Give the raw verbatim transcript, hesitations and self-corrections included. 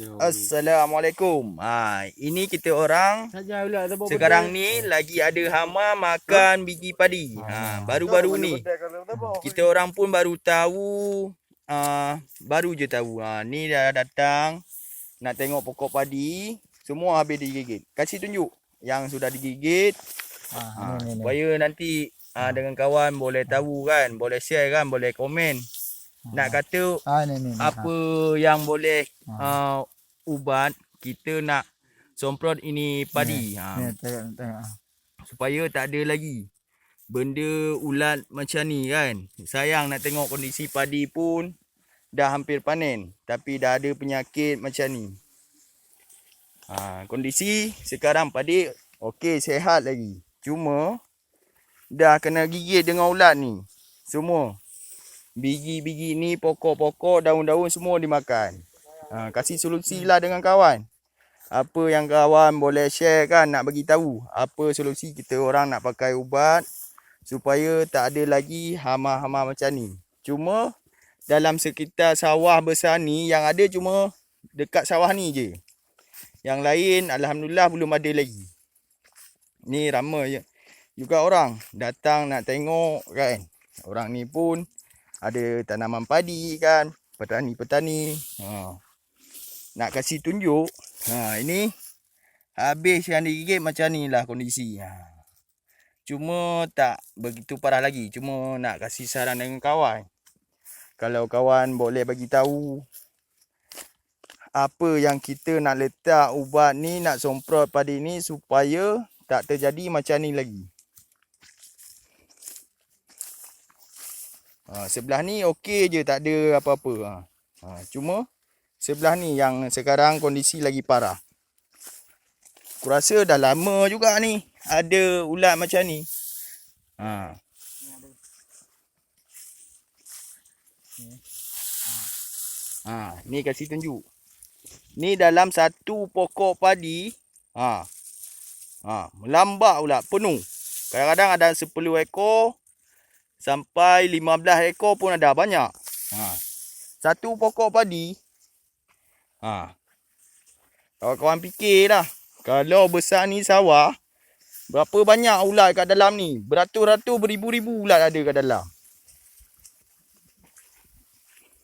Assalamualaikum. Ha, ini kita orang sekarang ni lagi ada hama makan biji padi. Ha, baru-baru ni kita orang pun baru tahu, ah, baru je tahu. Ha, ni dah datang nak tengok pokok padi, semua habis digigit. Kasih tunjuk yang sudah digigit. Ha, ha, ni, ni, ni. Supaya nanti, ha, dengan kawan boleh tahu kan, boleh share kan, boleh komen. Ha. Nak kata apa yang boleh, ha, ubat, kita nak semprot ini padi. Ni, ha. Ni, tengok, tengok. Supaya tak ada lagi benda ulat macam ni kan. Sayang nak tengok kondisi padi pun dah hampir panen, tapi dah ada penyakit macam ni. Ha, kondisi sekarang padi okey, sehat lagi. Cuma dah kena gigit dengan ulat ni. Semua. Biji-biji ni, pokok-pokok, daun-daun semua dimakan. Ha, kasih solusi lah dengan kawan. Apa yang kawan boleh share kan, nak bagi tahu apa solusi kita orang nak pakai ubat supaya tak ada lagi hama-hama macam ni. Cuma dalam sekitar sawah besar ni, yang ada cuma dekat sawah ni je. Yang lain alhamdulillah belum ada lagi. Ni ramai juga orang datang nak tengok kan. Orang ni pun ada tanaman padi kan, petani-petani. Ha. Nak kasih tunjuk. Ha, ini habis yang digigit macam ni lah kondisi. Ha. Cuma tak begitu parah lagi. Cuma nak kasih saran dengan kawan. Kalau kawan boleh bagi tahu apa yang kita nak letak ubat ni, nak semprot padi ni supaya tak terjadi macam ni lagi. Ha, sebelah ni okey je, tak ada apa-apa. Ha. Ha, cuma sebelah ni yang sekarang kondisi lagi parah. Kurasa dah lama juga ni ada ulat macam ni. Ha. Ha, ni kasih tunjuk. Ni dalam satu pokok padi. Ha. Ha, melambak ulat penuh. Kadang-kadang ada sepuluh ekor sampai lima belas ekor pun ada, banyak. Ha. Satu pokok padi. Ha. Kawan-kawan fikirlah, kalau besar ni sawah, berapa banyak ulat kat dalam ni? Beratus-ratus, beribu-ribu ulat ada kat dalam.